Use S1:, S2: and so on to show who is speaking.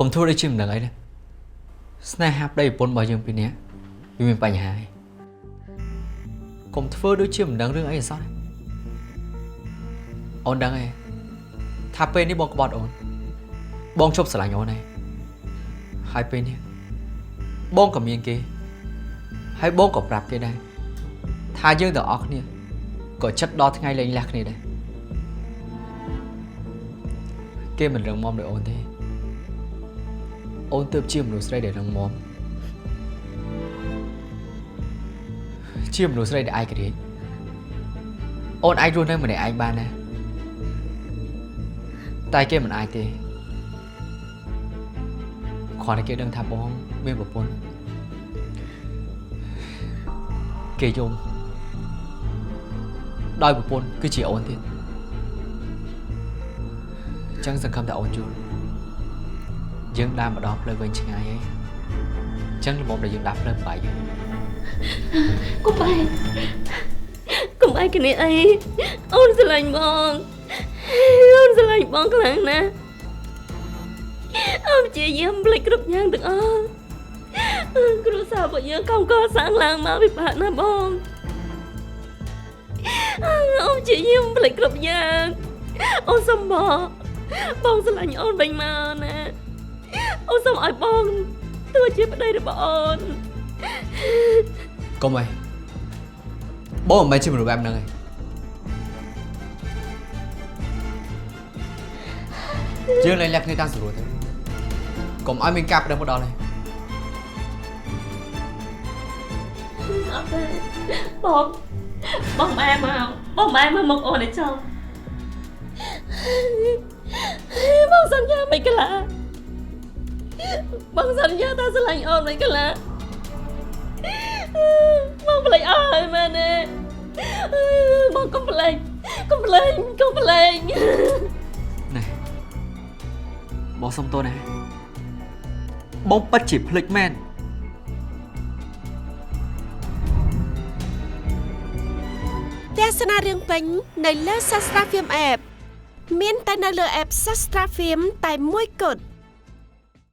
S1: កុំធ្វើដូចជាមិនដឹងអីណាស្នេហាប្តីប្រពន្ធរបស់យើងពីរនាក់វាមានបញ្ហាហើយកុំធ្វើដូចជាមិនដឹងរឿងអីអសោះណាអូនដឹងឯងថាពេលនេះបងក្បត់អូនបងជប់ស្រឡាញ់អូនហើយហើយពេលនេះបងក៏មានគេហើយបងក៏ប្រាប់គេដែរថាយើងទាំងអស់គ្នាក៏ចិត្តដល់ថ្ងៃលែងលះគ្នាដែរគេមិនរឹងមាំដូចអូនទេអូនទើបជាមនុស្សស្រីដែលរឹងមាំជាមនុស្សស្រីដែលឯករាជ្យអូនអាចរស់នៅម្នាក់ឯងបានណាតែគេមិនអាចទេគ្រាន់តែគេដឹងថាបងមានប្រពន្ធគេយំដោយប្រពន្ធគឺជាអូនទៀតអញ្ចឹងសង្ឃឹមថាអូនយល់យើងដើរមកដល់ផ្លូវវែងឆ្ងាយហើយអញ្ចឹងល្មមដែលយើងដើរផ្លូវបែក
S2: កុំបែកកុំបែកគ្នាអីអូនស្រឡាញ់បងអូនស្រឡាញ់បងខ្លាំងណាស់អូនព្យាយាមភ្លេចគ្រប់យ៉ាងទាំងអស់គ្រួសាររបស់យើងខំកសាងឡើងមកពិបាកណាស់បងអូនព្យាយាមភ្លេចគ្រប់យ៉ាងអូនសុំបងបងស្រឡាញ់អូនវិញមកណាអូនសុំឲ្យបងទោះជាប្តីរបស់អូន
S1: កុំអីបងមិនមែនជាមនុស្សបែបហ្នឹងឯងយើងលែងលះគ្នាតាមស្រួលទៅកុំឲ្យមានការប្តឹងផ្ដល់ទេ
S2: អត់ទេបងបងម៉ែមកបងម៉ែមកមកអូនឲ្យចំបងសន្យាមិនកលាបងសន្យាថាស្រឡាញ់អូនមិនកលាបងប្លេចអស់ហើយមែនទេបងកុំប្លេចកុំប្លេចកុំប្លេច
S1: ណែបងសុំទោសណាបងពិតជាភ្លេចមែន
S3: ទស្សនារឿងពេញនៅលើ Sastra Film App មានតែនៅលើ app Sastra Film តែមួយគត់។